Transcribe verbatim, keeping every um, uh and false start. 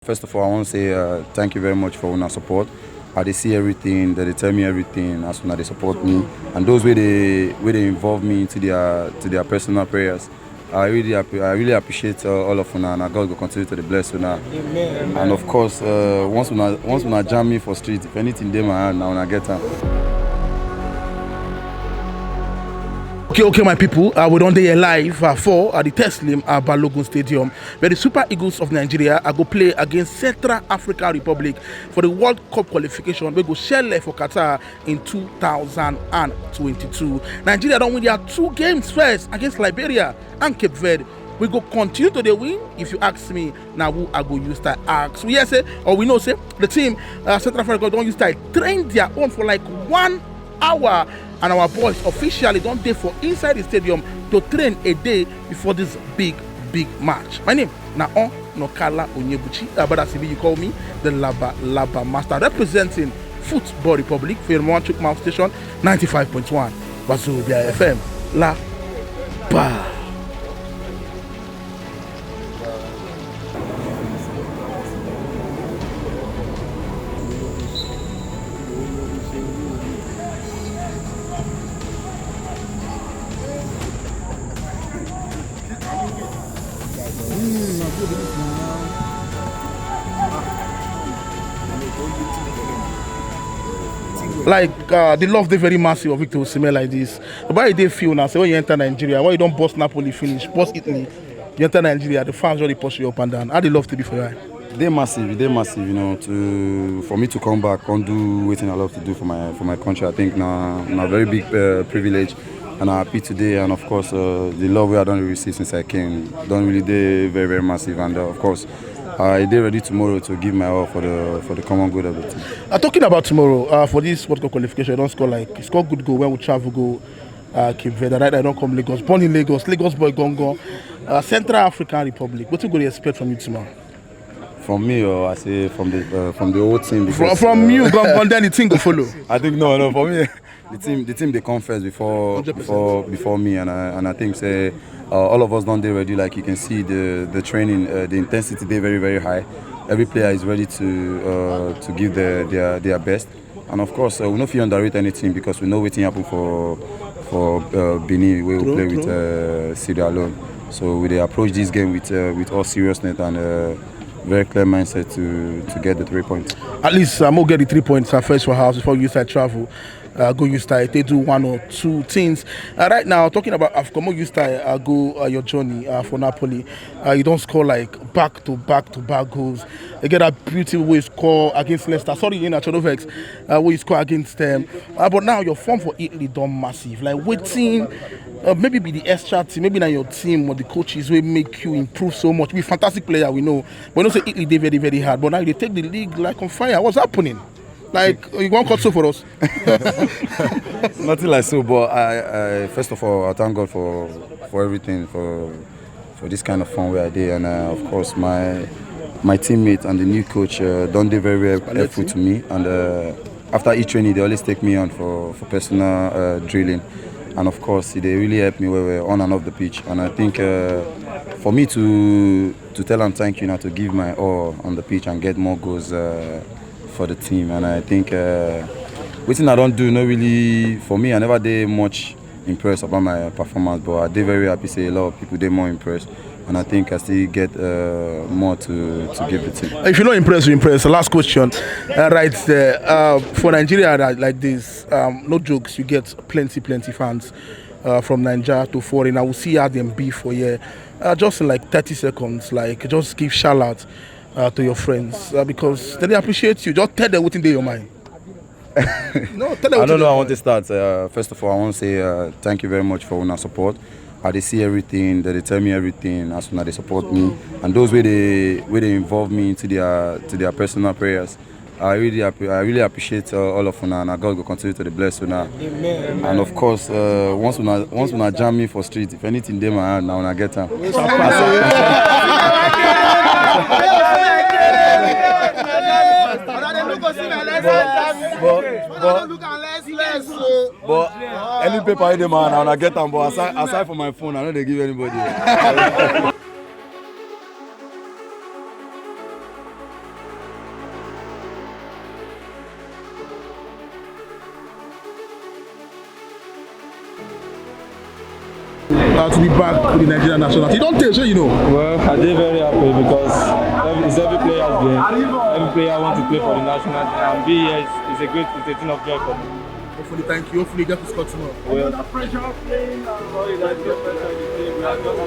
First of all, I want to say uh, thank you very much for una support. I dey see everything, they dey tell me everything as una dey support me, and those wey dey wey dey involve me into their to their personal prayers. I really appre- I really appreciate uh, all of una, and God go continue to dey bless una. Amen. And of course, uh, once una once una jam me for street, if anything dey my hand, na una get am. Okay, okay, my people, uh, we don dey here live uh, for uh, the Teslim uh, Balogun Stadium, where the Super Eagles of Nigeria uh, go play against Central African Republic for the World Cup qualification wey go shele for Qatar in two thousand twenty-two. Nigeria don win their two games first against Liberia and Cape Verde. We go continue to dey win. If you ask me, na who I go use style ask. We hear say, or we know say, the team uh, Central Africa don use style train their own for like one hour, and our boys officially don dey for inside the stadium to train a day before this big big match. My name na Onokala Onyebuchi, uh, but as you call me, the Laba Laba Master, representing Football Republic for your Chukwuma Station, ninety-five point one Wazobia F M. La Ba. Like uh, the love dey very massive of Victor Osimhen like this. Why you dey feel now? Say when you enter Nigeria, why you don burst Napoli finish, burst Italy, you enter Nigeria, the fans just dey push you up and down. How the love to be for you? Dey massive, dey massive, you know, to for me to come back and do wetin I love to do for my for my country. I think na na very big uh, privilege, and I'm happy today. And of course, uh, the love wey I don receive since I came don really dey very very massive. And uh, of course, I dey ready tomorrow to give my all for the for the common good of the team. Uh, talking about tomorrow, uh, for this World Cup qualification, you don score like you score good goal when we travel go uh, Cape Verde. Right now, I don come Lagos, born in Lagos, Lagos boy, gone gone. Uh, Central African Republic. What you go to expect from you tomorrow? From me, or I say from the uh, from the whole team. Because, from from uh, you, gone gone, then the thing go follow. I think no, no, for me, the team the team dey come first before Hundred percent. before before me, and I and I think say uh, all of us don dey ready. Like you can see, the the training, uh, the intensity dey very very high. Every player is ready to uh, to give their, their their best, and of course uh, we no fit underrate anything because we know wetin happen for for uh, Benin wey we True, play with true. uh, Sierra Leone. So we dey approach this game with uh, with all seriousness and uh, very clear mindset to to get the three points. At least I'm gonna get the three points uh, first for house before you start travel. Uh, go you style, they do one or two things. Uh, right now, talking about Afcomo, you style, uh, go uh, your journey uh, for Napoli. Uh, you don't score like back to back to back goals. You get that beautiful way you score against Leicester. Sorry, in Achodovex, uh, way you score against them. Uh, but now your form for Italy done massive. Like waiting, uh, maybe be the extra team, maybe now your team or the coaches will make you improve so much. Be fantastic player, we know. But you know say Italy they very very hard. But now they take the league like on fire. What's happening? Like you want cut so for us? Nothing like so, but I, I first of all I thank God for for everything, for for this kind of fun where I did, and uh, of course my my teammates and the new coach uh, don dey very very helpful to me, and uh, after each training they always take me on for for personal uh, drilling, and of course they really help me well well on and off the pitch, and I think uh, for me to to tell am thank you na to give my all on the pitch and get more goals uh, for the team, and I think uh, wetin I don do no really for me, I never dey much impressed about my performance, but I dey very happy say a lot of people dey more impressed, and I think I still get uh, more to to give the team. If you no impress, you impress. Last question, uh, right there uh, for Nigeria that, like this, um, no jokes. You get plenty, plenty fans uh, from Nigeria to foreign. I will see how them be for here. Uh, just in like thirty seconds, like just give shout out uh, to your friends uh, because they appreciate you. Just tell them what in your mind. No, tell them. I don't know. I want to start. Uh, first of all, I want to say uh, thank you very much for your support. I dey see everything. They dey tell me everything as una dey support me, and those wey dey wey dey involve me into their to their personal prayers. I really appre- I really appreciate uh, all of una, and God go continue to dey bless una. Amen. And of course, uh, once una once una jam me for street, if anything dey my hand, na una get am. But, but, but any paper wey dey my hand, na una get am. But aside, aside from my phone, I no dey give anybody. Uh, to be back with the Nigerian national team. You don't tell, sure you know. Well, I dey very happy because every, it's every player's game. Every player wants to play for the national team, and be here is, is a great, it's a thing of joy for me. Hopefully, thank you. Hopefully, you get to score tomorrow. Well, pressure playing. Sorry, that's the pressure in the team. We are just